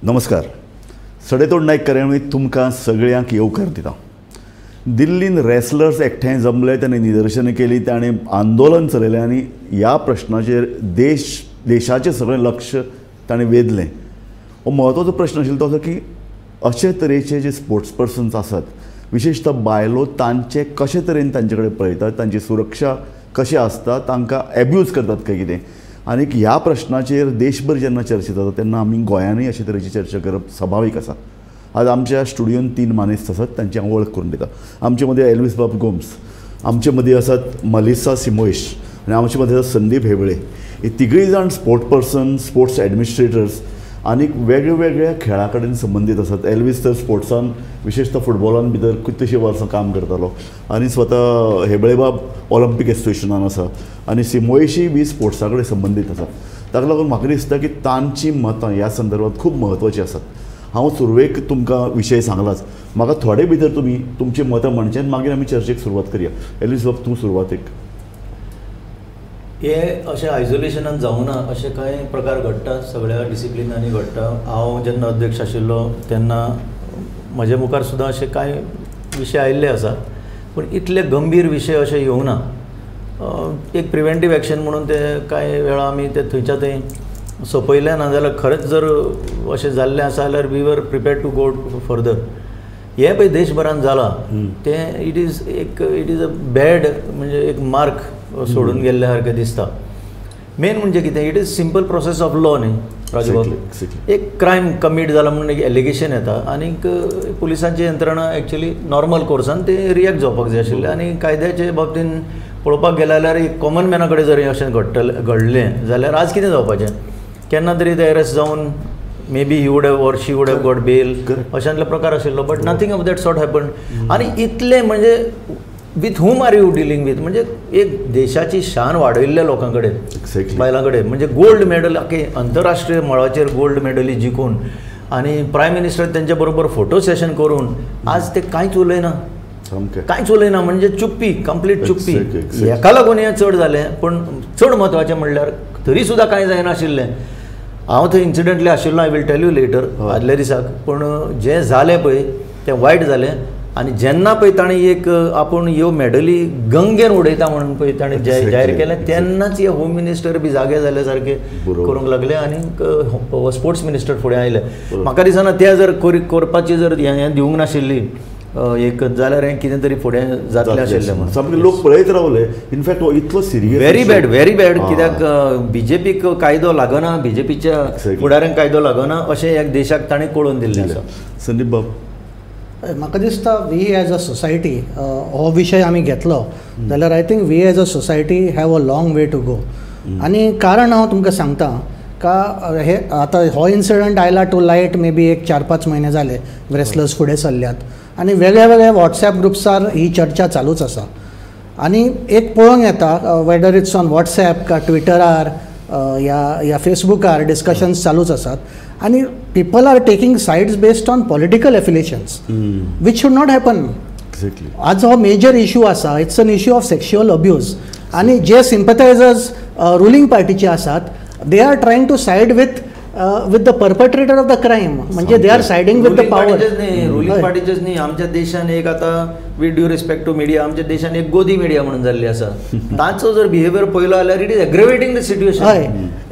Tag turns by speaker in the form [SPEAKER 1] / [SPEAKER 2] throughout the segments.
[SPEAKER 1] नमस्कार. सडेतोड नायक कार्यावळींत तुमकां सगळ्यांक येवकार दिता. दिल्लीन रेसलर्स एकठांय जमले, तांणी निदर्शनां केली, ताणें आंदोलन चलयलें आनी ह्या प्रश्नाचेर देशाचें सगळें लक्ष ताणें वेधलें. हो म्हत्वाचो प्रश्न आशिल्लो तो असो की अशे तरेचे जे स्पोर्ट्स पर्सन्स आसात, विशेशतः बायलो, तांचे कशे तरेन तांचे कडेन पळयतात, तांची सुरक्षा कशी आसता, तांकां एब्यूज करतात काय कितें. आनी ह्या प्रश्नाचेर देशभर जेन्ना चर्चा जाता तेन्ना आमी गोंयांनूय अशे तरेची चर्चा करप स्वाभावीक आसा. आज आमच्या स्टुडियोन तीन मानेस्त आसात, तांची हांव वळख करून दिता. आमचे मदीं एल्वीस बाब गोम्स, आमचे मदीं आसात मलिसा सिमोयश आनी आमचे मदीं आसात संदीप हेबळे. हे तिगूय जाण स्पोर्ट पर्सन, स्पोर्ट्स एडमिनिस्ट्रेटर्स आनी वेगळ्या खेळा कडेन संबंदीत आसात. एल्वीस तर स्पोर्ट्सान, विशेशतः फुटबॉलान भितर कितलीशीं वर्सां काम करतालो आनी स्वता हेबळे बाब ऑलिम्पीक एसोसिएशनान आसा आनी सिमोयशी बी स्पोर्ट्सा कडेन संबंदीत आसा. ताका लागून म्हाका दिसता की तांची मतां ह्या संदर्भात खूब म्हत्वाचीं आसात. हांव सुरवेक तुमकां विशय सांगलाच, म्हाका थोडे भितर तुमी तुमची मतां म्हणचें आनी मागीर आमी चर्चेक सुरवात करया. एल्वीस बाब, तूं सुरवातेक.
[SPEAKER 2] हे अशें आयसोलेशनान जावना, अशे कांय प्रकार घडटा, सगळ्या डिसिप्लिनांनी घडटा. हांव जेन्ना अध्यक्ष आशिल्लो तेन्ना म्हज्या मुखार सुद्दां अशे कांय विशय आयिल्ले आसा, पूण इतले गंभीर विशय अशे येवना. एक प्रिवेंटीव एक्शन म्हणून ते कांय वेळा आमी ते थंयच्या थंय सोंपयलें ना जाल्यार खरेंच जर अशें जाल्लें आसा जाल्यार we were prepared to go further. हें पळय देशभरान जालां तें it is एक it is a bad, म्हणजे एक मार्क सोडून गेल्ल्या सारकें दिसता. मेन म्हणजे कितें, it is simple process of law न्ही राजूबाब. एक क्रायम कमीट जाला म्हणून एक एलिगेशन येता आनीक पुलिसांची यंत्रणा एक्चुअली नॉर्मल कोर्सान ते रिएक्ट जावपाक जाय आशिल्लें. आनी कायद्याचे बाबतीन पळोवपाक गेले जाल्यार एक कॉमन मॅना कडेन जर अशें घडलें जाल्यार आज कितें जावपाचें, केन्ना तरी ते अरेस्ट जावन may be he would have or she would have got bail, अशांतले प्रकार आशिल्लो. But nothing of that sort happen. आनी इतलें म्हणजे with whom are you dealing with, म्हणजे एक देशाची शान वाडयल्ल्या लोकां कडेन, बायलां कडेन, म्हणजे गोल्ड मेडल आख्खे अंतरराष्ट्रीय मळाचेर गोल्ड मेडली जिखून आनी प्रायम मिनिस्टर तेंच्या बरोबर फोटो सेशन करून आज ते कांयच उलयना, कांयच उलयना, म्हणजे चुप्पी, कंप्लीट चुप्पी. हेका लागून हें चड जालें. पूण चड म्हत्वाचें म्हणल्यार तरी सुद्दां कांय जायनाशिल्लें. हांव थंय इन्सिडंटली आशिल्लो, I will tell you later, आदल्या दिसाक. पूण जें जालें पळय तें वायट जालें. आनी जेन्ना पळय ताणें एक आपूण ह्यो मेडली गंगेन उडयता म्हणून पळय ताणें जाहीर केलें तेन्नाच हे होम मिनिस्टर बी जागे जाले सारके करूंक लागले आनी स्पोर्ट्स मिनिस्टर फुडें आयले. म्हाका दिसना ते जर करपाची जर हें दिवंक नाशिल्ली एक जाल्यार हें कितें तरी फुडें जातलें आशिल्लें म्हणून
[SPEAKER 1] सामकें लोक पळयत रावले. इनफॅक्ट हो इतलो serious,
[SPEAKER 2] very bad, very bad. कित्याक बीजेपीक कायदो लागना, बीजेपीच्या फुडाऱ्यांक कायदो लागना अशें ह्या देशाक ताणें कळोवन दिल्लें आसा.
[SPEAKER 1] संदीप बाब,
[SPEAKER 3] म्हाका दिसता we as a society हो विशय आमी घेतलो जाल्यार I think we as a society have a long way to go. आनी कारण हांव तुमकां सांगता का हे आतां हो इन्सिडंट आयला टू लायट मे बी एक 4-5 म्हयने जाले, रेसलर्स फुडें सरल्यात आनी वेगळ्या वेगळ्या वॉट्सॅप ग्रुप्सार ही चर्चा चालूच आसा. आनी एक पळोवंक येता वेदर it's on WhatsApp का ट्विटरार या फेसबुकार डिस्कशन्स चालूच आसात आनी people are taking sides based on political affiliations which should not happen. आज हो मेजर इशू आसा, it's an issue of sexual abuse. आनी जे सिम्पथायझर्स रुलींग पार्टीचे आसात they are trying to side with the perpetrator of the crime, म्हणजे they are siding with the power.
[SPEAKER 2] Ruling पार्टीचेच न्ही, आमच्या देशान एक आतां with due respect to media, आमच्या देशान एक गोदी मिडिया म्हणून जाल्ली आसा, तांचो जर बिहेवियर पळयलो जाल्यार it is aggravating the situation.
[SPEAKER 3] हय,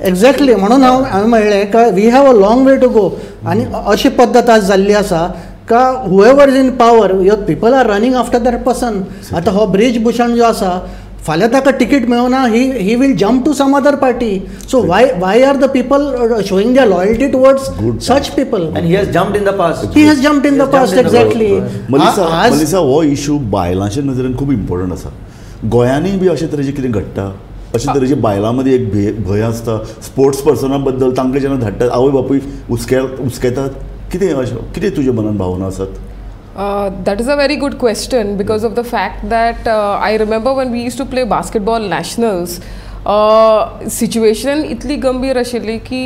[SPEAKER 3] एक्झॅक्टली. म्हणून हांवें म्हणलें का we have a long way to go. आनी अशी पद्दत आज जाल्ली आसा का whoever is in power your people are running after that person. आतां हो ब्रिज भूषण जो आसा फाल्यां ताका तिकीट मेळना, he will jump to some other party. So why are the people showing their loyalty towards such people?
[SPEAKER 2] And he has jumped in the past.
[SPEAKER 3] He has jumped in the past, exactly.
[SPEAKER 1] Melissa, हो issue बायलांच्या नजरेन खूब important आसा. गोंयांनी बी अशे तरेचें कितें घडटा, अशे तरेचे बायलां मदीं एक भंय आसता स्पोर्ट्स पर्सना बद्दल, तांकां जेन्ना धाडटात आवय बापूय हुस्केतात, कितें अशें कितें तुज्या मनान भावना आसात?
[SPEAKER 4] That is a very good question because of the fact that I remember when we used to play basketball nationals, Situation इतली गंभीर आशिल्ली की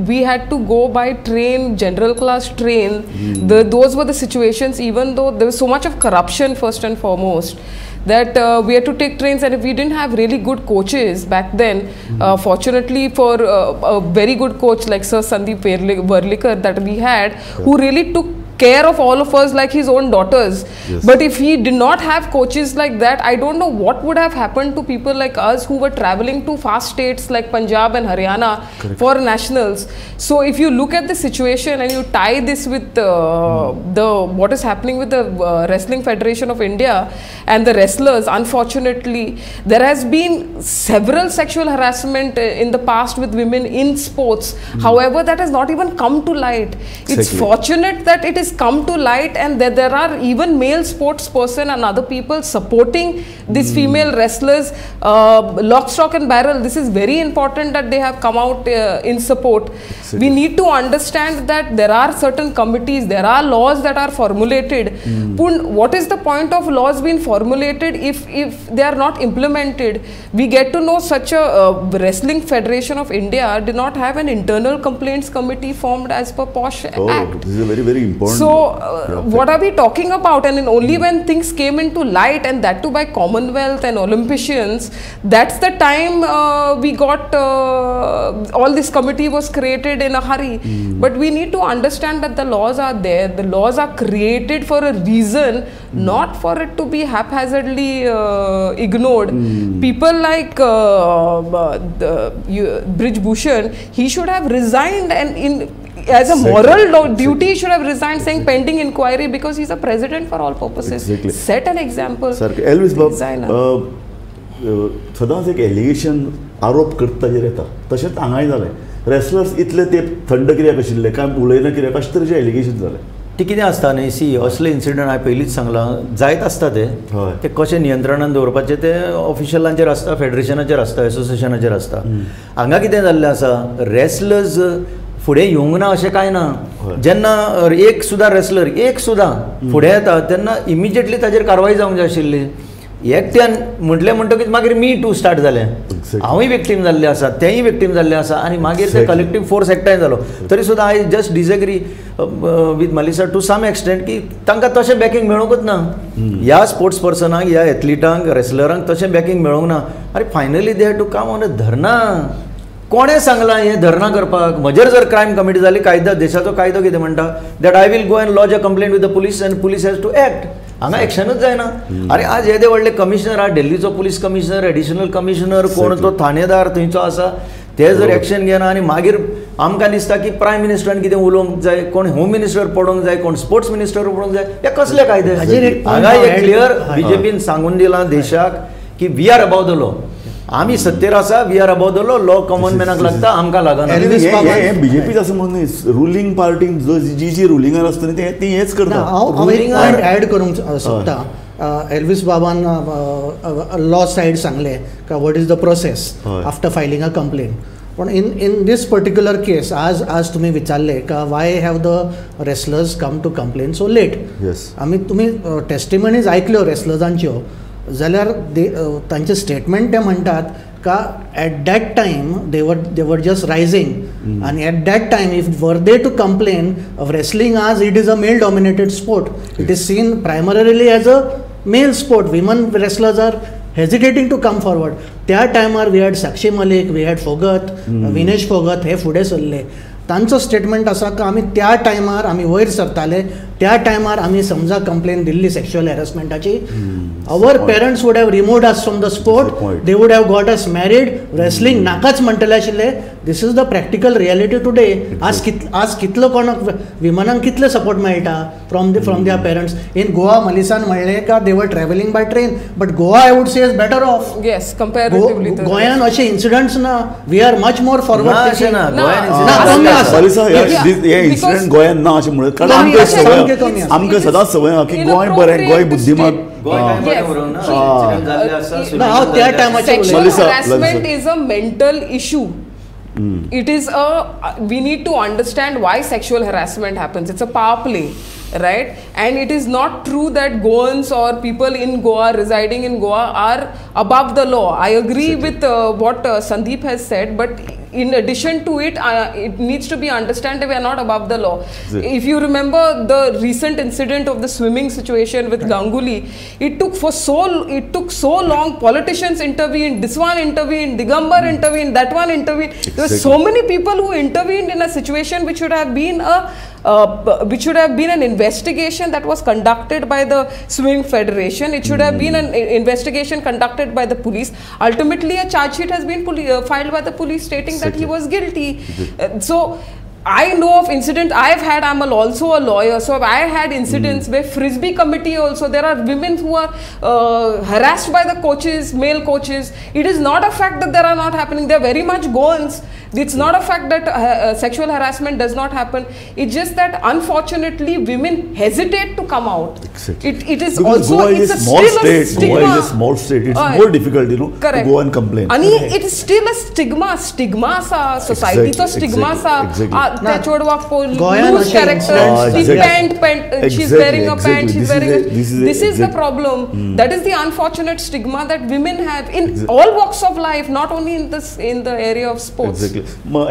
[SPEAKER 4] we had to go by train, general class train. Those were the situations, even though there was so much of corruption first and foremost, that we had to take trains, and we didn't have really good coaches back then. Fortunately for a very good coach like Sir Sandeep Verlikar that we had, who really took care of all of us like his own daughters.
[SPEAKER 1] Yes.
[SPEAKER 4] But if he did not have coaches like that, I don't know what would have happened to people like us who were traveling to fast states like Punjab and Haryana.
[SPEAKER 1] Correct.
[SPEAKER 4] For nationals. So if you look at the situation and you tie this with the what is happening with the Wrestling Federation of India and the wrestlers, unfortunately, there has been several sexual harassment in the past with women in sports. However, that has not even come to light.
[SPEAKER 1] Exactly.
[SPEAKER 4] It's fortunate that it has come to light, and that there are even male sports person and other people supporting these female wrestlers, lock, stock and barrel. This is very important that they have come out in support.
[SPEAKER 1] Exactly.
[SPEAKER 4] We need to understand that there are certain committees, there are laws that are formulated. Pun, what is the point of laws being formulated if they are not implemented? We get to know such a Wrestling Federation of India did not have an internal complaints committee formed as per POSH Act.
[SPEAKER 1] This is a very, very important.
[SPEAKER 4] So what are we talking about? And only when things came into light, and that too by Commonwealth and Olympians, that's the time we got all this committee was created in a hurry. But we need to understand that the laws are there. The laws are created for a reason, not for it to be haphazardly ignored. People like Brij Bhushan, he should have resigned, and as a moral duty, he should have resigned, saying pending inquiry, because he's a president for all purposes.
[SPEAKER 1] Exactly.
[SPEAKER 4] Set an example.
[SPEAKER 1] Sir, Elvis Bab, सदांच एक allegation आरोप करता जे येता, तशेंच हांगाय जालें. Wrestlers इतले ते थंड कित्याक आशिल्ले, काय उलयना कित्याक, अशें तरेचें एलिगेशन जालें.
[SPEAKER 2] ती कितें आसता न्ही, सी असले इन्सिडंट हांवें पयलींच सांगलां जायत आसता, ते ते कशें नियंत्रणान दवरपाचें ते ऑफिशियलांचेर आसता, फेडरेशनाचेर आसता, एसोसिएशनाचेर आसता. हांगा कितें जाल्लें आसा, रेसलर्स फुडें येवंक ना अशें कांय ना. जेन्ना एक सुद्दां रेसलर एक सुद्दां फुडें येता तेन्ना इमिजिएटली ताजेर कारवाय जावंक जाय आशिल्ली. एकट्यान म्हटलें म्हणटकीच मागीर मी टू स्टार्ट जालें, हांवूय विक्टीम जाल्लें आसा, तेंय विक्टीम जाल्लें आसा, आनी मागीर ते कलेक्टीव फोर्स एकठांय जालो. तरी सुद्दां I just disagree with Malisa to some extent की तांकां तशें बॅकींग मेळोंकूच ना. ह्या स्पोर्ट्स पर्सनांक, ह्या एथलिटांक, रेसलरांक तशें बॅकींग मेळोंक ना. आनी finally they had to come on a dharna. कोणें सांगलां हें धरना करपाक? म्हजेर जर क्रायम कमिट जाली, कायदो, देशाचो कायदो कितें म्हणटा, that I will go and lodge a complaint with the police and police has to act. हांगा एक्शनूच जायना. आनी आज येदे व्हडले कमिशनर आहा, दिल्लीचो पुलीस कमिशनर, एडिशनल कमिशनर, कोण तो थाणेदार थंयचो आसा, ते जर एक्शन घेना आनी मागीर आमकां दिसता की प्रायम मिनिस्टरान कितें उलोवंक जाय, कोण होम मिनिस्टर पडोवंक जाय, कोण स्पोर्ट्स मिनिस्टर पडोवंक जाय, हे कसले कायदे? हांगा एक क्लियर बीजेपीन सांगून दिलां देशाक की we are above the law, आमी सत्तेर आसा, we are above the law, law common मॅनाक लागता, आमकां लागना.
[SPEAKER 1] हें बीजेपीच आसा म्हणून न्ही, रुलींग पार्टीन जी जी रुलिंगार आसता न्ही ती हेंच करता.
[SPEAKER 3] हांव एक पॉयंट एड करूंक सोदता. एल्वीस बाबान लॉ सायड सांगलें का what is the process after filing a complaint. पण इन these particular case आज आज तुमी विचारलें का why have the wrestlers come to complain so late. आमी तुमी टेस्टिमनीज आयकल्यो रेसलर्सांच्यो जाल्यार तांचे स्टेटमेंट ते म्हणटात का at that time they were just rising, आनी at that time if were they to complain of wrestling, आज it is a male dominated sport, it is seen primarily as a male sport, women wrestlers are hesitating to come forward. त्या टायमार we had Sakshi Malik, we had Phogat, Vinesh Phogat हे फुडें सरले. तांचो statement आसा का आमी त्या टायमार आमी वयर सरताले, त्या टायमार आमी समजा कंप्लेन दिल्ली सेक्शुअल हॅरसमेंटाची, our parents would have removed us from the sport, they would have got us married, wrestling नाकाच म्हणटले आशिल्ले. This is the practical reality today. आज आज कितलो कोणाक विमनांक कितले सपोर्ट मेळटा from their parents. In Goa मलिसान म्हणलें का they were travelling by train, but Goa I would say is better off.
[SPEAKER 4] Yes, comparatively
[SPEAKER 3] गोंयान अशे इन्सिडंट्स ना, we are much more forward.
[SPEAKER 1] Malisa, हे इन्सिडंट गोंयान ना अशें म्हणत, कारण आमकां सदांच संवय आहा की गोंय बरें, गोंय बुद्धिमान.
[SPEAKER 4] Sexual harassment is a mental issue. It is a, we need to understand why sexual harassment happens. It's a power play. right? And it is not true that Goans or people in Goa, residing in Goa, are above the law. I agree with what Sandeep has said, but in addition to it, it needs to be understood that we are not above the law.
[SPEAKER 1] Exactly.
[SPEAKER 4] If you remember the recent incident of the swimming situation with Ganguly, it took so long. Politicians intervened, this one intervened, Digambar intervened, that one intervened. Exactly. There were so many people who intervened in a situation which should have been an investigation that was conducted by the Swimming Federation. It should have been an investigation conducted by the police. Ultimately, a charge sheet has been filed by the police stating that he was guilty. So I know of incidents I've had. I'm also a lawyer, so I had incidents where Frisbee committee also, there are women who are harassed by the coaches, male coaches. It is not a fact that there are not happening. They are very much Goans. It's not a fact that sexual harassment does not happen. It's just that unfortunately women hesitate to come out.
[SPEAKER 1] Exactly.
[SPEAKER 4] It is
[SPEAKER 1] because
[SPEAKER 4] also,
[SPEAKER 1] Goa is
[SPEAKER 4] it's
[SPEAKER 1] a small state. Goa is a small state. It's more difficult, you know, to go and complain.
[SPEAKER 4] Ani, it is still a stigma. Stigma sa society to stigma sa. त्या चेडवाक loose character, she pant, she's wearing a pant, she's wearing a, this is the problem. That is the unfortunate stigma that women have in all walks of life, not only in this, in the area of sports.
[SPEAKER 1] Exactly.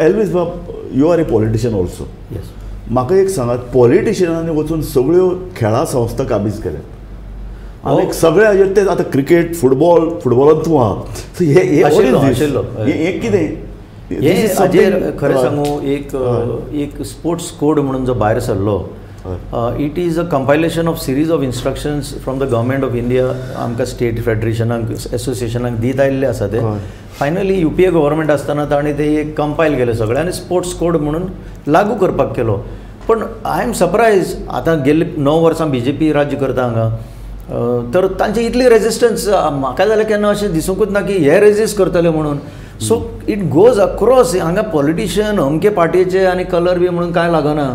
[SPEAKER 1] Elvis Bab, you are a politician also.
[SPEAKER 2] Yes.
[SPEAKER 1] म्हाका एक सांगात, पॉलिटिशियनांनी वचून सगळ्यो खेळां संस्था काबीज केल्यात आनी सगळे हाजेर ते आतां क्रिकेट, फुटबॉल, फुटबॉलान तूं आहा, सो हे हे कितें
[SPEAKER 2] हे हाजेर खरें सांगू, एक एक स्पोर्ट्स कोड म्हणून जो भायर सरलो, it is a compilation of series of instructions from the government of India. आमकां स्टेट फेडरेशनाक, एसोसिएशनाक दीत आयिल्ले आसा ते. फायनली UPA government आसतना ताणें ते एक कंपायल केलें सगळें आनी स्पोर्ट्स कोड म्हणून लागू करपाक केलो. पण I am surprise, आतां गेल्ली 9 वर्सां BJP राज्य करता हांगा, तर तांचे इतली रेजिस्टन्स म्हाका जाल्यार केन्ना अशें दिसूंकूच ना की हे रेजिस्ट करतले म्हणून. So it goes across. हांगा पॉलिटिशियन अमके पार्टीचे आनी कलर बी म्हणून कांय लागना.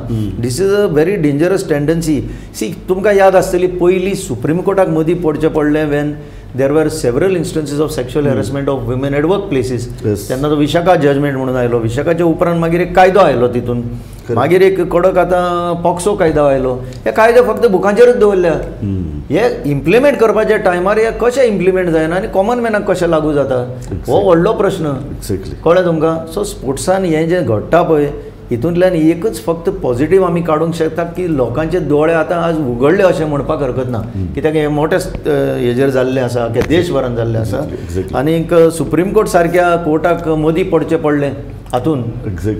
[SPEAKER 2] This is a very dangerous tendency. See, तुमकां याद आसतली पयलीं सुप्रीम कोर्टाक मदीं पडचें पडलें when there were several instances of sexual harassment of women at work places. तेन्ना तो विशाखा जजमेंट म्हणून आयलो. विशाखाच्या उपरांत मागीर एक कायदो आयलो, तितून मागीर एक कडक आतां पॉक्सो कायदो आयलो. हे कायदे फक्त बुकांचेरूच दवरल्या, हे इम्प्लिमेंट करपाच्या टायमार हे कशें इम्प्लिमेंट जायना आनी कॉमन मॅनाक कशें लागू जाता, हो व्हडलो प्रश्न. कळ्ळें तुमकां? सो स्पोर्ट्सान हें जें घडटा पळय, हितूंतल्यान एकच फक्त पॉझिटिव्ह आमी काडूंक शकता की लोकांचे दोळे आतां आज उगडले अशें म्हणपाक हरकत ना, कित्याक हें मोठे हेजेर जाल्लें आसा, देशभरान जाल्लें आसा. आनीक सुप्रीम कोर्ट सारक्या कोर्टाक मदीं पडचें पडलें हातून.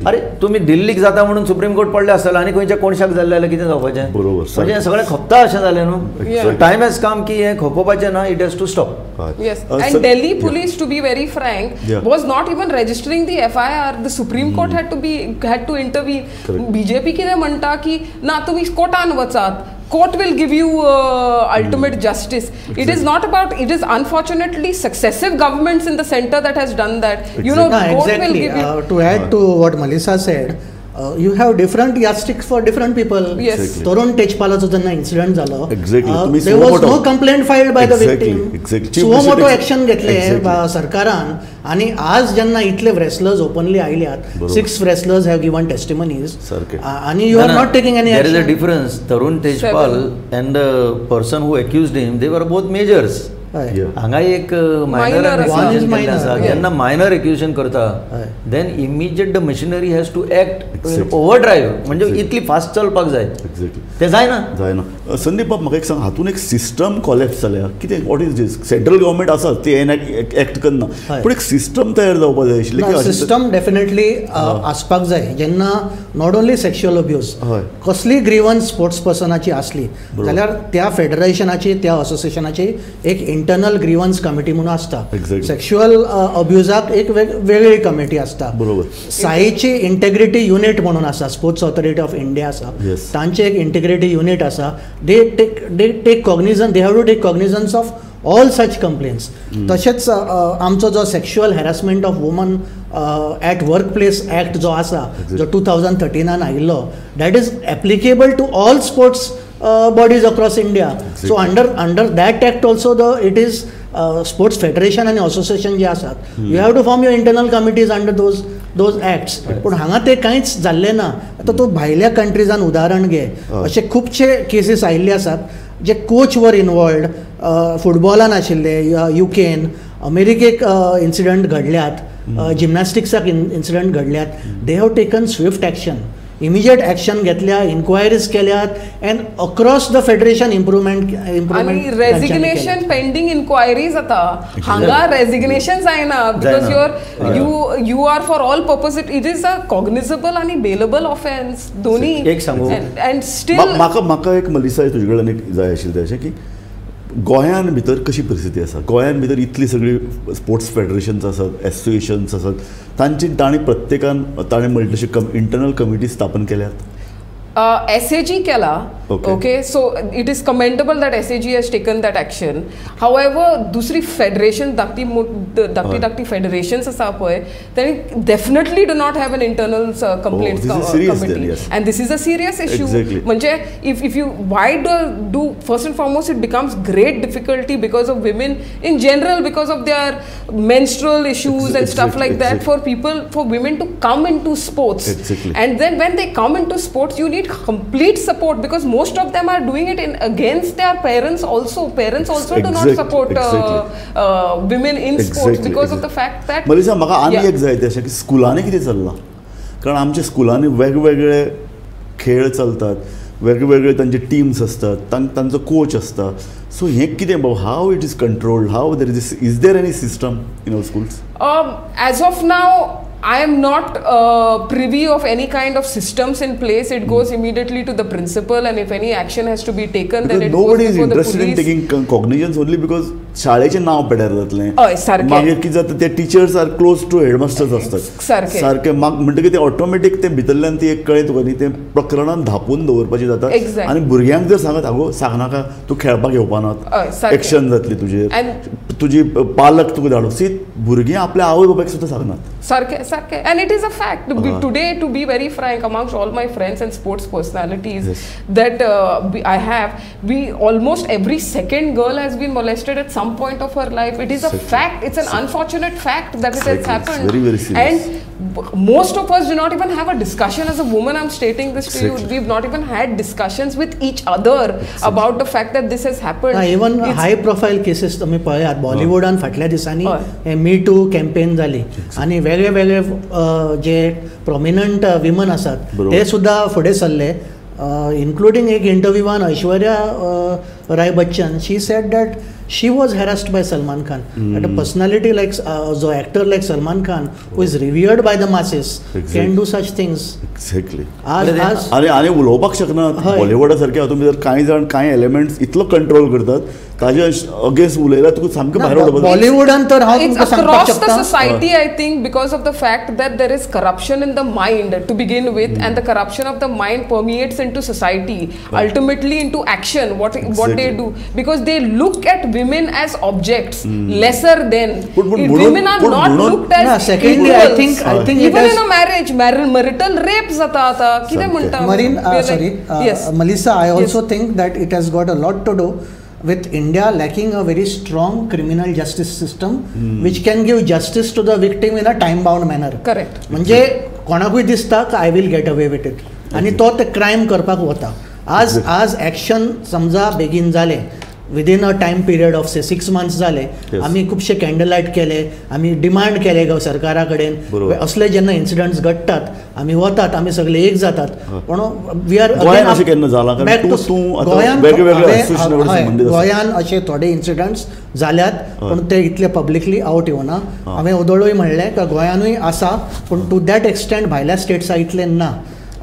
[SPEAKER 2] अरे तुमी दिल्लीक जाता म्हणून सुप्रीम कोर्ट पडले आसतले आनी खंयच्या कोणशाक जाल्लें जाल्यार कितें जावपाचें?
[SPEAKER 1] बरोबर.
[SPEAKER 2] म्हणजे सगळें खपता अशें जालें न्हू. टायम हॅज कम की हें खपोवपाचें ना, it has to stop.
[SPEAKER 4] Yes, and Delhi police, to be very frank, was not even registering the FIR. The Supreme Court had to intervene. BJP कितें म्हणटा की ना तुमी कोर्टान वचात, court will give you ultimate justice. Exactly. It is not about, it is unfortunately successive governments in the center that has done that. Exactly. You know, court will give you.
[SPEAKER 3] To add to what Malisa said, you have different yardsticks for different people.
[SPEAKER 4] Yes.
[SPEAKER 1] Exactly.
[SPEAKER 3] Tarun Tejpalaचो जेन्ना incident जालो,
[SPEAKER 1] exactly.
[SPEAKER 3] there was no complaint filed by the victim.
[SPEAKER 1] Exactly.
[SPEAKER 3] Suo motu action घेतले सरकारान. आनी आज जेन्ना इतले wrestlers openly आयल्यात, 6 wrestlers have given testimonies, आनी you are not taking any action.
[SPEAKER 2] There is a difference. Tarun Tejpal and the person who accused him, they were both majors. हांगा एक मायनर एक्युजेशन आसा. जेन्ना मायनर एक्युजेशन करता, then immediate the machinery has to act overdrive, म्हणजे इतली fast चलपाक जाय. ते जायना
[SPEAKER 1] जायना. संदीप बाब, म्हाका एक सांग, हातून एक सिस्टम कॉलॅप्स जाल्या कितें? What is this? Central government आसा ती एक्ट करना, पूण एक सिस्टम तयार जावपाक जाय आशिल्ली.
[SPEAKER 3] सिस्टम डेफिनेटली आसपाक जाय. जेन्ना not only sexual abuse, कसली ग्रीवन्स स्पोर्ट्स पर्सनाची आसली जाल्यार त्या फेडरेशनाची, त्या असोसिएशनाची एक इंटरनल ग्रीवन्स कमिटी म्हणून आसता. सेक्शुअल अब्युजाक एक वेगळी कमिटी आसता. साईची इंटेग्रिटी युनिट म्हणून आसा, स्पोर्ट्स ऑथॉरिटी ऑफ इंडिया आसा, तांचे एक इंटेग्रिटी युनिट आसा. They take cognizance, they have to take cognizance of all such complaints. तशेंच आमचो जो sexual harassment of woman at work place act जो आसा, जो 2013 आयिल्लो, that is applicable to all sports bodies across India. Exactly. So under that act also the it is sports federation and association जे आसात, you have to form your internal committees under those those acts. पूण हांगा ते कांयच जाल्लें ना. आतां तूं भायल्या कंट्रीजान उदाहरण घे, अशे खुबशे केसीस आयिल्ले आसात जे कोच वर इनवॉल्वड, फुटबॉलान आशिल्ले, युकेन, अमेरिकेक इन्सिडंट घडल्यात, जिमनास्टिक्साक इन्सिडंट घडल्यात. They have taken swift action, immediate action घेतल्या, इन्क्वायरीज केल्यात and across the federation improvement.
[SPEAKER 4] आनी रेजिग्नेशन पेंडींग इन्क्वायरी जाता. हांगा रेजिग्नेशन जायना because your you are for all purpose it is a cognizable आनी बेलेबल ऑफेन्स दोन्ही.
[SPEAKER 2] एक सांगू
[SPEAKER 4] एंड स्टील
[SPEAKER 1] म्हाका म्हाका एक मलिसा तुजे कडेन एक जाय आशिल्लें अशें की गोंयान भितर कशी परिस्थिती आसा. गोंयान भितर इतली सगळी स्पोर्ट्स फेडरेशन्स आसात, एसोसिएशन्स आसात, तांची तांणी प्रत्येकान ताणें म्हणलें तशें इंटरनल कमिटी स्थापन केल्यात.
[SPEAKER 4] SAG केला. Okay, so it is commendable that SAG has taken that action. However, दुसरी फेडरेशन धाकटी धाकटी धाकटी फेडरेशन्स आसा पळय, तांणी definitely do not have an internal complaints committee and this is a serious issue. म्हणजे if you why do first and foremost it becomes great difficulty because of women in general, because of their menstrual issues and stuff like that, for people, for women to come into sports. And then when they come into sports you need complete support because most of them are doing it in against their parents also. Parents also do not support women in sports because of the fact that.
[SPEAKER 1] Malisa, म्हाका आनी एक जाय तें अशें की स्कुलांनी कितें चल्लां, कारण आमच्या स्कुलांनी वेगवेगळे खेळ चलतात, वेगवेगळे तांचे टिम्स आसतात, तांचो कोच आसता. सो हें कितें बाबा, how it is controlled, how there is is there any system in our schools?
[SPEAKER 4] As of now I am not privy of any kind of systems in place. It goes immediately to the principal, and if any action has to be taken, then it goes
[SPEAKER 1] nobody is
[SPEAKER 4] before the
[SPEAKER 1] interested in
[SPEAKER 4] police.
[SPEAKER 1] taking cognizance only because शाळेचें नांव पेड्यार जातलें.
[SPEAKER 4] हय, सारकें.
[SPEAKER 1] मागीर कितें जाता, ते teachers are close to headmasters आसतात.
[SPEAKER 4] सारकें.
[SPEAKER 1] सारकें. म्हणटकीर ते ऑटोमॅटीक ते भितरल्यान ती एक कळ्ळें तुका न्ही, तें प्रकरणान धापून दवरपाचें जाता. आनी भुरग्यांक जर सांगत आगो सांगनाका, तूं खेळपाक येवपा ना, एक्शन जातली तुजेर, तुजी पालक तुका धाडूं. सी भुरगीं आपल्या आवय बापायक सुद्दां सांगनात.
[SPEAKER 4] सारकें सारकें. And it is a fact. Today, to be very frank, amongst all my friends and sports personalities that I have, we almost every second girl has been molested at some point of her life. It is a fact. It's an unfortunate fact that it has happened.
[SPEAKER 1] Very, very serious.
[SPEAKER 4] And most of us do not even have a discussion. As a woman, I'm stating this to you. We've not even had discussions with each other about the fact that this has happened.
[SPEAKER 3] Even high profile cases तुम्ही पळयात, बॉलिवूडान फाटल्या दिसांनी मी two campaign जाली आनी वेगळे वेगळे जे प्रोमिनंट women आसात ते सुद्दां फुडें सरले, इन्क्लुडींग एक इंटरव्यूवान Aishwarya Rai Bachchan, she said that she was harassed by Salman Khan. At a personality like जो actor like Salman Khan, who is revered by the masses, can do such things.
[SPEAKER 1] Exactly. आनी आनी उलोवपाक शकना. बॉलिवूडा सारके हातूंत भितर कांय जाण कांय एलिमेंट्स इतलो कंट्रोल करतात ताजे अगेन्स्ट उलयल्यार तुका सामकें भायर उडोवपाक.
[SPEAKER 3] बॉलिवूडान तर हांव तुमकां सांगपाक
[SPEAKER 4] शकता,
[SPEAKER 3] across
[SPEAKER 4] the society I think because of the fact that there is corruption in the mind to begin with, and the corruption of the mind permeates into society, ultimately into action, what they do, because they look at women as objects, lesser than. Women are not looked as
[SPEAKER 3] secondly,
[SPEAKER 4] equals.
[SPEAKER 3] I think
[SPEAKER 4] even in a marriage, marital rape जाता आता कितें म्हणटा.
[SPEAKER 3] Marine, sorry, Melissa, I also think that it has got a lot to do with India lacking a very strong criminal justice system, which can give justice to the victim in a time-bound manner.
[SPEAKER 4] Correct. म्हणजे
[SPEAKER 3] कोणाकूय दिसता I will get away with it, आनी तो ते crime करपाक वता. आज आज एक्शन समजा बेगीन जालें, within a time period of say 6 months जाले, आमी खुबशे कॅन्डल लायट केले, आमी डिमांड केले सरकारा कडेन, असले जेन्ना इन्सिडंट्स घडटात आमी वतात, आमी सगळे एक जातात. पूण we are गोंयान अशे थोडे इन्सिडंट्स जाल्यात, पूण ते इतले पब्लिकली आवट येवना. हांवें ओदोळूय म्हणलें का गोंयानूय आसा, पूण टू that extent भायल्या स्टेट्सा इतले ना.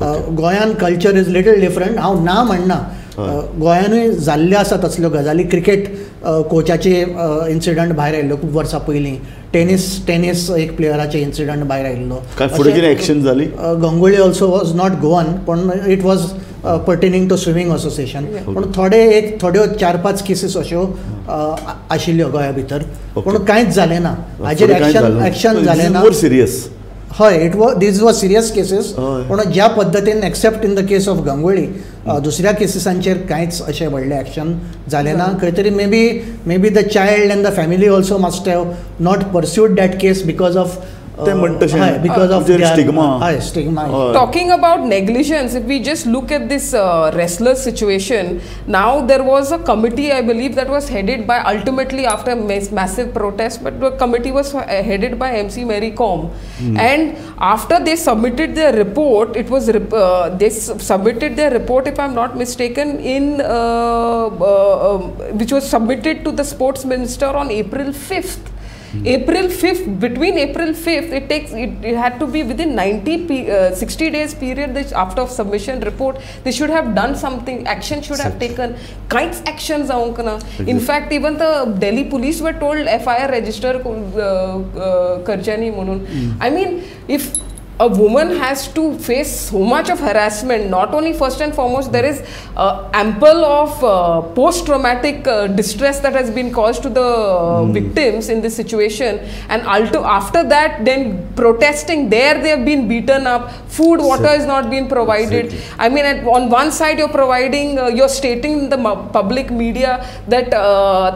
[SPEAKER 3] गोंयान कल्चर is little different. हांव ना म्हणना, गोंयानूय जाल्ल्यो आसा तसल्यो गजाली. क्रिकेट कोचाचे इन्सिडंट भायर आयिल्लो खूब वर्सां पयलीं, टेनीस एक प्लेयराचे इन्सिडंट भायर आयिल्लो.
[SPEAKER 1] एक्शन जाली.
[SPEAKER 3] Ganguly also was not Goan, पूण it was pertaining to swimming association. पूण थोडे एक थोड्यो 4-5 केसीस अश्यो आशिल्ल्यो गोंया भितर, पूण कांयच जालें ना. हाजेर एक्शन जालें ना.
[SPEAKER 1] सिरियस.
[SPEAKER 3] हय, it was these was serious cases. पूण ज्या पद्दतीन except in the case of Ganguly, दुसऱ्या केसीसांचेर कांयच अशें व्हडलें एक्शन जालें ना. खंय तरी maybe the child and the family also must have not pursued that case because of
[SPEAKER 1] ते म्हणटा तशें
[SPEAKER 3] because of
[SPEAKER 1] stigma.
[SPEAKER 3] हय, stigma.
[SPEAKER 4] Talking about negligence, if we just look at this wrestler situation, now there was a committee, I believe, that was headed by, ultimately after massive protest, but the committee was headed by MC Mary Kom. And after they submitted their report, it was they submitted their report, if I'm not mistaken, in which was submitted to the sports minister on April 5th. April 5th, between April 5th, it takes it had to be within 60 days period this after submission report. They should have done something, action should have taken, kinds actions जावंक ना. In fact, even the Delhi police were told FIR register करचें न्ही म्हणून. I mean, if a woman has to face so much of harassment, not only first and foremost, there is ample of post-traumatic distress that has been caused to the victims in this situation, and after that, then protesting there, they have been beaten up, food, water is not being provided. I mean, on one side you're providing, you're stating in the public media that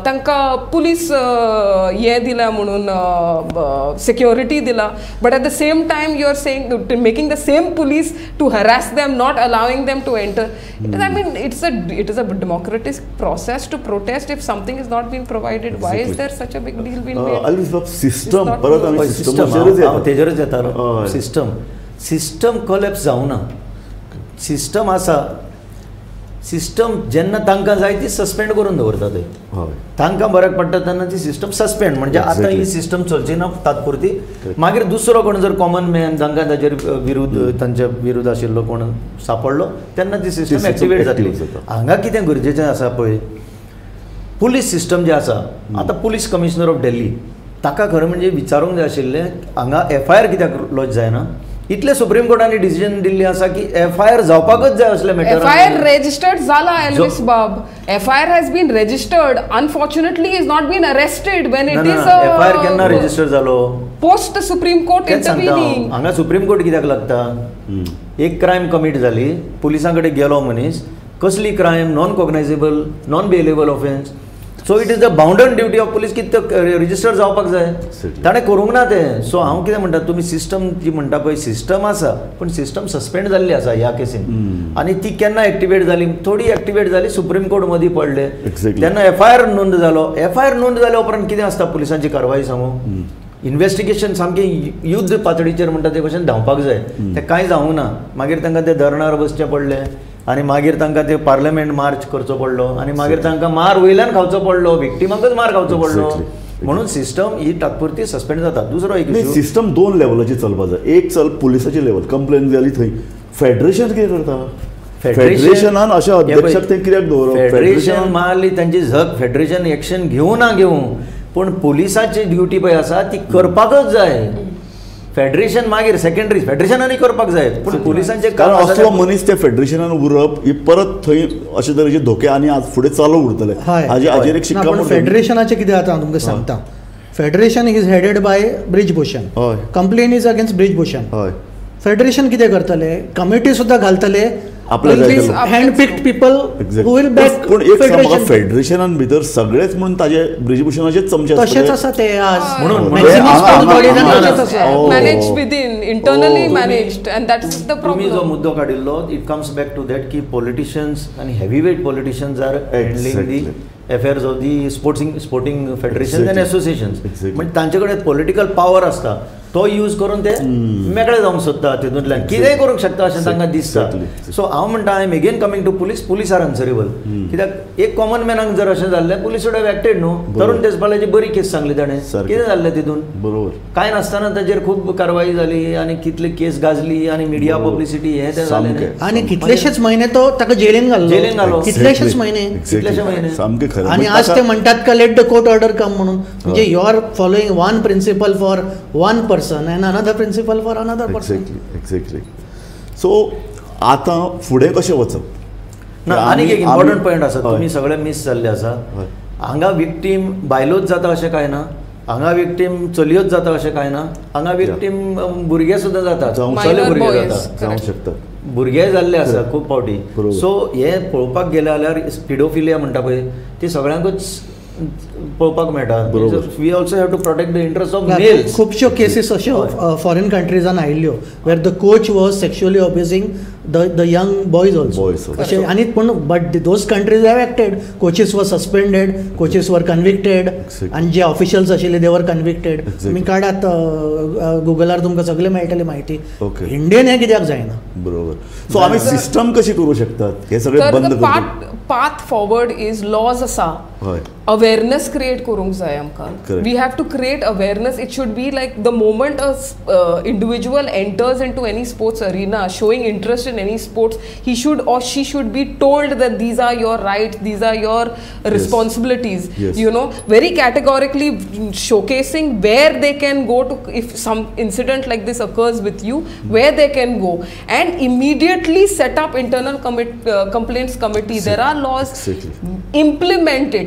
[SPEAKER 4] tanka police ye dila म्हणून security dila, but at the same time you're saying making the same police to harass them, not allowing them to enter. I mean, it is a democratic process to protest. If something is not being provided, why is there such a big deal being made?
[SPEAKER 1] System, system,
[SPEAKER 2] तेजेरच येतालो. System, system collapse जावना. System आसा, system जेन्ना तांकां जाय ती suspend करून दवरता ते. तांकां बऱ्याक पडटा तेन्ना ती सिस्टम सस्पेंड, म्हणजे आतां ही सिस्टम चलची ना तात्पुरती. मागीर दुसरो कोण जर कॉमन मॅन जांकां ताजेर विरुद्ध, तांच्या विरुद्ध आशिल्लो कोण सापडलो तेन्ना ती सिस्टम एक्टिवेट जातली. हांगा कितें गरजेचें आसा पळय, पुलीस सिस्टम जे आसा आतां, पुलीस कमिशनर ऑफ दिल्ली ताका खरें म्हणजे विचारूंक जाय आशिल्लें हांगा एफ I R कित्याक लॉज जायना. इतले सुप्रीम कोर्टाने डिसिजन दिल्ली आसा की एफ I R जावपाकच जाय असले matter.
[SPEAKER 4] F I R registered जाला एल्विस बाब, F I R has been registered, unfortunately is not been arrested when it is.
[SPEAKER 2] F I R केन्ना रजिस्टर जालो?
[SPEAKER 4] Post the supreme court intervening.
[SPEAKER 2] हांगा supreme court कित्याक लागता? एक crime commit जाली, पुलिसां कडेन गेलो मनीस, कसली crime? Non cognizable, non bailable offence. So it is the bounden duty of police की ते रजिस्टर जावपाक जाय, ताणें करूंक ना तें. सो हांव कितें म्हणटा, तुमी सिस्टम जी म्हणटा पळय, सिस्टम आसा पूण सिस्टम सस्पेंड जाल्ली आसा ह्या केसीन. आनी ती केन्ना एक्टिवेट जाली? थोडी एक्टिवेट जाली, सुप्रीम कोर्ट मदीं पडले तेन्ना एफ I R नोंद जालो. एफ I R नोंद जाल्या उपरांत कितें आसता पुलिसांची कारवाई सांगू? इन्वेस्टिगेशन सामकें युद्ध पातळीचेर म्हणटा ते भशेन धांवपाक जाय, तें कांय जावंक ना. मागीर तांकां ते धरणार बसचें पडलें, आनी मागीर तांकां ते पार्लमेंट मार्च करचो पडलो, आनी मागीर तांकां मार वयल्यान खावचो पडलो, विक्टिमांकच मार खावचो पडलो. म्हणून सिस्टम ही तात्पुरती सस्पेंड जाता. दुसरो एक
[SPEAKER 1] सिस्टम दोन लेवलाचेर चलपाक जाय. एक चल पुलिसाची लेवल, कंप्लेन जाली थंय, फेडरेशन कितें करता? फेडरेशनान अशें अध्यक्षाक तें कित्याक दवरप?
[SPEAKER 2] फेडरेशन मारली तांची झक, फेडरेशन एक्शन घेवं ना घेवं, पूण पुलिसाची ड्युटी पळय आसा ती करपाकच जाय. फेडरेशन मागीर सेकंडरी, फेडरेशनानूय करपाक जाय, पूण पुलिसांचे
[SPEAKER 1] कारण असलो मनीस ते फेडरेशनान उरप ही परत थंय अशे तरेचे धोके आनी आज फुडें चालू उरतले. हाजेर एक शिक्का.
[SPEAKER 3] फेडरेशनाचें कितें जाता हांव तुमकां सांगता. Federation is headed by Brij Bhushan, complain is against Brij Bhushan. Federation कितें करतले? कमिटी सुद्दां घालतले, hand picked people who will back.
[SPEAKER 1] पूण एक सांग म्हाका, फेडरेशनान भितर सगळेच म्हणून ताजे ब्रिजभूषणाचेच चमचे
[SPEAKER 3] तशेंच आसा ते आज,
[SPEAKER 2] म्हणून
[SPEAKER 4] managed within, internally managed, and that is the problem.
[SPEAKER 2] तुम्ही जो मुद्दो काडिल्लो, it comes back to that की पॉलिटिशियन्स आनी heavyweight politicians are handling the affairs of the sporting federations and associations. म्हणजे तांचे कडेन पॉलिटिकल पावर आसता, तो यूज करून ते मेकळे जावंक सोदता, तितूंतल्यान कितेंय करूंक शकता अशें तांकां दिसता. सो हांव म्हणटा, I am again coming to police. Police are answerable. कित्याक एक कॉमन मॅनाक जर अशें जाल्लें, पुलीस would have acted न्हू. तरुण तेजपालाची बरी केस सांगली ताणें, कितें जाल्लें तितून?
[SPEAKER 1] बरोबर,
[SPEAKER 2] कांय नासतना ताजेर खूब कारवाई जाली आनी कितली केस गाजली आनी मिडिया पब्लिसिटी हें तें जालें.
[SPEAKER 3] आनी कितलेशेच म्हयने तो ताका जेलीन घालो,
[SPEAKER 2] जेलीन घालो
[SPEAKER 3] कितलेशेच म्हयने,
[SPEAKER 2] कितलेशे म्हयने.
[SPEAKER 1] सामकें खरें.
[SPEAKER 3] आनी आज ते म्हणटात का let the court order come म्हणून. म्हणजे you are following one principle for one person and another principle for another person.
[SPEAKER 1] Exactly, exactly. So आतां फुडें कशें वचप
[SPEAKER 2] ना? आनीक एक इम्पॉर्टंट पॉयंट आसा, तुमी सगळे मीस जाल्ले आसा. हांगा विक्टीम बायलोच जाता अशें कांय ना, हांगा विक्टीम चलयोच जाता अशें कांय ना, हांगा विक्टीम भुरगे सुद्दां जाता, चले भुरगे जाता,
[SPEAKER 1] जावंक शकता,
[SPEAKER 2] भुरगे जाल्ले आसा खूब फावटी. सो हें पळोवपाक गेलें जाल्यार पिडोफिलिया म्हणटा पळय ती सगळ्यांकूच पळोवपाक मेळटा. We also have to protect the interest of males.
[SPEAKER 3] खुबश्यो केसीस अश्यो फॉरेन कंट्रीजान आयिल्ल्यो where the coach was sexually abusing the young boys also. अशें आनी पूण but those countries have acted, coaches were suspended, coaches were convicted, आनी जे officials आशिल्ले दे वर convicted. तुमी काडात गुगलार, तुमकां सगळें मेळटलें म्हायती. इंडियन हें कित्याक जायना?
[SPEAKER 1] बरोबर. सो आमी सिस्टम कशी करूं शकतात हे सगळें बंद करपाक?
[SPEAKER 4] पाथ फॉरवर्ड is laws आसा, अवेरनेस क्रिएट करूंक जाय आमकां. We have to create awareness. It should be like the moment a individual enters into any sports arena showing interest in any sports, he should or she should be told that these are your rights, these are your responsibilities. You know, very categorically showcasing where they can go to if some incident like this occurs with you, where they can go, and immediately set up internal complaints committee. There are laws, implement it.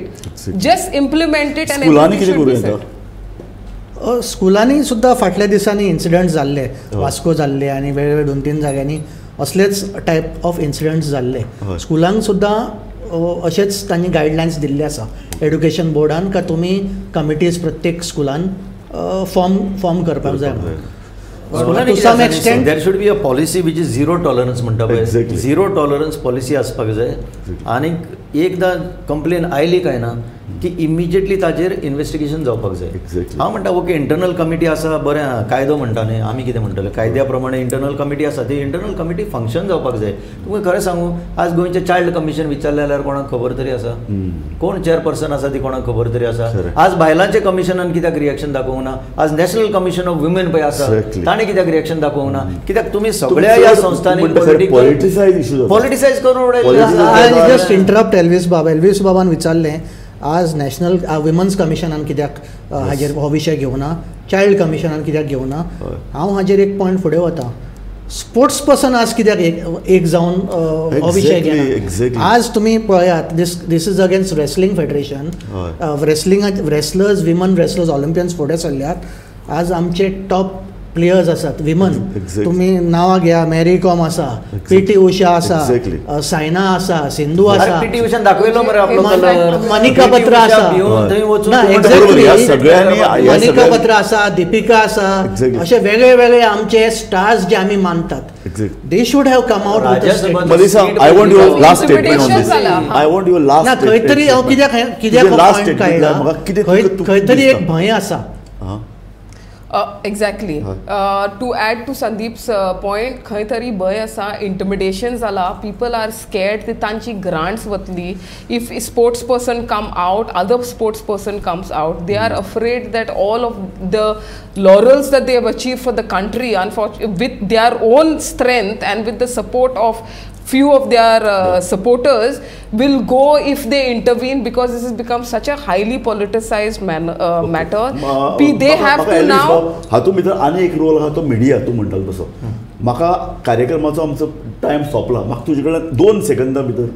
[SPEAKER 4] Just implement it. And
[SPEAKER 1] स्कुलांनी कितें करूं येता?
[SPEAKER 3] स्कुलांनी सुद्दां फाटल्या दिसांनी incident जाल्ले, वास्को जाल्ले आनी वेगवेगळे 2-3 जाग्यांनी असलेच टायप ऑफ इन्सिडंट्स जाल्ले. स्कुलांक सुद्दां अशेंच तांणी गायडलायन्स दिल्ले आसा एड्युकेशन बोर्डान का तुमी कमिटीज प्रत्येक स्कुलान फॉर्म करपाक जाय.
[SPEAKER 2] To some extent there should be a policy which is zero tolerance म्हणटा पळय, झिरो टॉलरन्स पॉलिसी आसपाक जाय. आनी एकदां कंप्लेन आयली काय ना की इमिजिएटली ताजेर इन्वेस्टिगेशन जावपाक जाय. हांव म्हणटा ओके इंटरनल कमिटी आसा, बरें आहा, कायदो म्हणटा न्ही, आमी कितें म्हणटले, कायद्या प्रमाणे इंटरनल कमिटी आसा, ती इंटरनल कमिटी फंक्शन जावपाक जाय. तुमकां खरें सांगू, आज गोंयचें चायल्ड कमिशन विचारलें जाल्यार कोणाक खबर तरी आसा? कोण चेअरपर्सन आसा ती कोणाक खबर तरी आसा? आज बायलांच्या कमिशनान कित्याक रिएक्शन दाखोवंक ना? आज नॅशनल कमिशन ऑफ वुमेन पळय आसा, ताणें कित्याक रिएक्शन दाखोवंक ना? कित्याक तुमी सगळ्या ह्या संस्थांनी पॉलिटिसायज करून उडयलें.
[SPEAKER 3] जस्ट इंटरप्ट एल्वीस बाब. एल्वीस बाबान विचारलें आज नॅशनल वुमन्स कमिशनान कित्याक हाजेर हो विशय घेवना, चायल्ड कमिशनान कित्याक घेवना. हांव हाजेर एक पॉयंट फुडें वता, स्पोर्ट्स पर्सन आज कित्याक एक जावन हो विशय घेना? आज तुमी पळयात, this is against wrestling federation, wrestling wrestlers, women wrestlers Olympians फुडें सरल्यात. आज आमचे टॉप प्लेयर्स आसात विमन, तुमी नांवां घ्या, मॅरी कॉम आसा, पी टी उषा आसा, सायना आसा, सिंधू आसा,
[SPEAKER 2] पी टी उषान दाखयलो मरे आपलो कलर,
[SPEAKER 3] मनिका बत्रा आसा, ना एक्झॅक्टली मनिका बत्रा आसा, दीपिका आसा, अशे वेगळे वेगळे आमचे स्टार्स जे आमी मानतात, they should have come out with a statement.
[SPEAKER 1] Melissa, I want your last statement on this. I want your last
[SPEAKER 3] ना खंय तरी हांव कित्याक कित्याक पॉयंट काडला, खंय तरी एक भंय आसा.
[SPEAKER 4] Exactly. To add to Sandeep's point, खंय तरी भंय आसा, इंटिमिडेशन जाला, people are scared ती तांची ग्रांट्स वतली. If sports person come out, other sports person comes out, they are afraid that all of the laurels that they have achieved for the country, with their own strength and with the support of few of their supporters, will go if they intervene, because this has become such a highly politicized matter. They have to now.
[SPEAKER 1] हातूंत भितर आनी एक role आहा तो media. तूं म्हणटालो तसो म्हाका कार्यक्रमाचो आमचो टायम सोंपला, म्हाका तुजे कडेन 2 सेकंदां भितर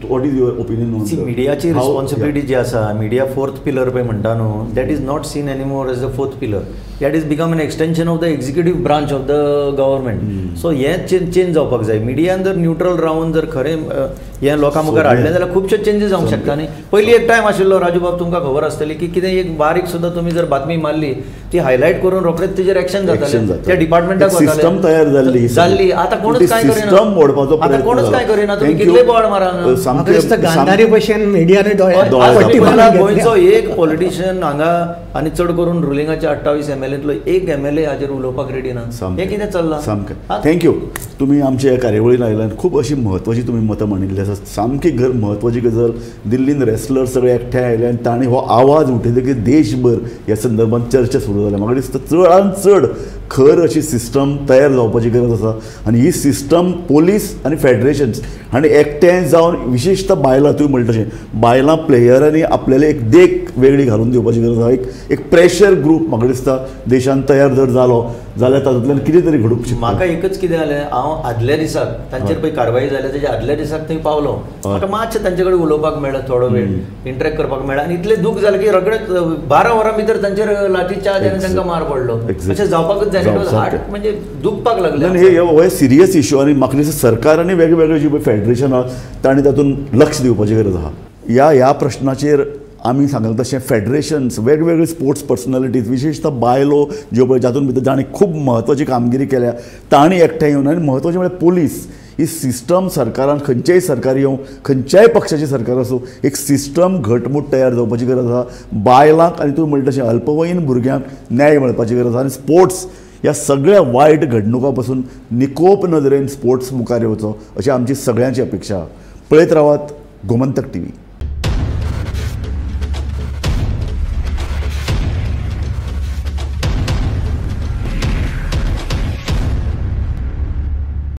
[SPEAKER 1] what is your opinion on
[SPEAKER 2] मिडियाची रिस्पॉन्सिबिलिटी जी आसा, मिडिया फोर्थ पिलर पळय म्हणटा न्हू, that is not seen anymore as the fourth pillar, that is become an extension of the executive branch of the government. So हें change जावपाक जाय. मिडियान जर न्यूट्रल रावन जर खरें हें लोकां मुखार हाडलें जाल्यार खुबशे चेंजीस जावंक शकता न्ही. पयलीं एक टायम आशिल्लो राजू बाब, तुमकां खबर आसतली की कितें एक बारीक सुद्दां तुमी जर बातमी मारली ती हायलायट करून रोखडेच तेजेर एक्शन जातालें, त्या डिपार्टमेंटाक
[SPEAKER 1] सिस्टम तयार जाल्ली
[SPEAKER 2] जाल्ली. आतां कोणूच कांय करिना, आतां कोणूच कांय करिना, तुमी कितले बोवाळ मारा.
[SPEAKER 3] गांधारी भशेन मिडियाने
[SPEAKER 2] गोंयचो एक पॉलिटिशियन हांगा आनी चड करून रुलिंगाचे 28 एमएलएंतलो एक एमएलए हाजेर उलोवपाक रेडी ना, हें कितें चल्लां?
[SPEAKER 1] सामकें. Thank you, तुमी आमच्या ह्या कार्यावळीन आयला आनी खूब अशी म्हत्वाची तुमी मतां मांडिल्ली आसा. सामकी म्हत्वाची गजाल, दिल्लीन रेसलर सगळे एकठांय आयले आनी तांणी हो आवाज उठयलो की देशभर ह्या संदर्भात चर्चा सुरू जाल्या. म्हाका दिसता चडान चड खर अशी सिस्टम तयार जावपाची गरज आसा आनी ही सिस्टम पोलीस आनी फेडरेशन्स आनी एकठांय जावन विशेशतः बायलां, तुवें म्हणटा तशें बायलां प्लेयरांनी आपल्याला एक देख वेगळी घालून दिवपाची गरज आसा. एक प्रेशर ग्रूप म्हाका दिसता देशान तयार जर जालो जाल्यार तातूंतल्यान कितें तरी घडूंक शकता.
[SPEAKER 2] म्हाका एकच कितें जालें, हांव आदल्या दिसाक तांचेर पळय कारवाई जाल्या तेज्या आदल्या दिसाक थंय पावलो, म्हाका मातशें तांचे कडेन उलोवपाक मेळ्ळें, थोडो वेळ इंटरेक्ट करपाक मेळ्ळें आनी इतलें दूख जालें की रोखडेच 12 वरां भितर तांचेर लाठी चार्ज आनी तांकां मार पडलो. अशें जावपाकूच जायना, हार्ट म्हणजे दुखपाक लागलें.
[SPEAKER 1] हे सिरियस इश्यू आनी म्हाका दिसता सरकार आनी वेगवेगळे जी फेडरेशन आहा तांणी तातूंत लक्ष दिवपाची गरज आहा. ह्या प्रश्नाचेर आमी सांगले तशें फेडरेशन्स, वेगवेगळे स्पोर्ट्स पर्सनॅलिटीज, विशेशतः बायलो ज्यो पळय जातून भितर जाणें खूब म्हत्वाची कामगिरी केल्या तांणी एकठांय येवन, आनी म्हत्वाचें म्हळ्यार पोलीस ही सिस्टम सरकारान, खंयचेय सरकार येवं, खंयच्याय पक्षाचें सरकार आसूं, एक सिस्टम घटमूट तयार जावपाची गरज आसा. बायलांक आनी तूं म्हणटा तशें अल्पवयीन भुरग्यांक न्याय मेळपाची गरज आसा आनी स्पोर्ट्स ह्या सगळ्या वायट घडणुकां पसून निकोप नदरेन स्पोर्ट्स मुखार येवचो अशी आमची सगळ्यांची अपेक्षा. पळयत रावात गोमंतक टीव्ही.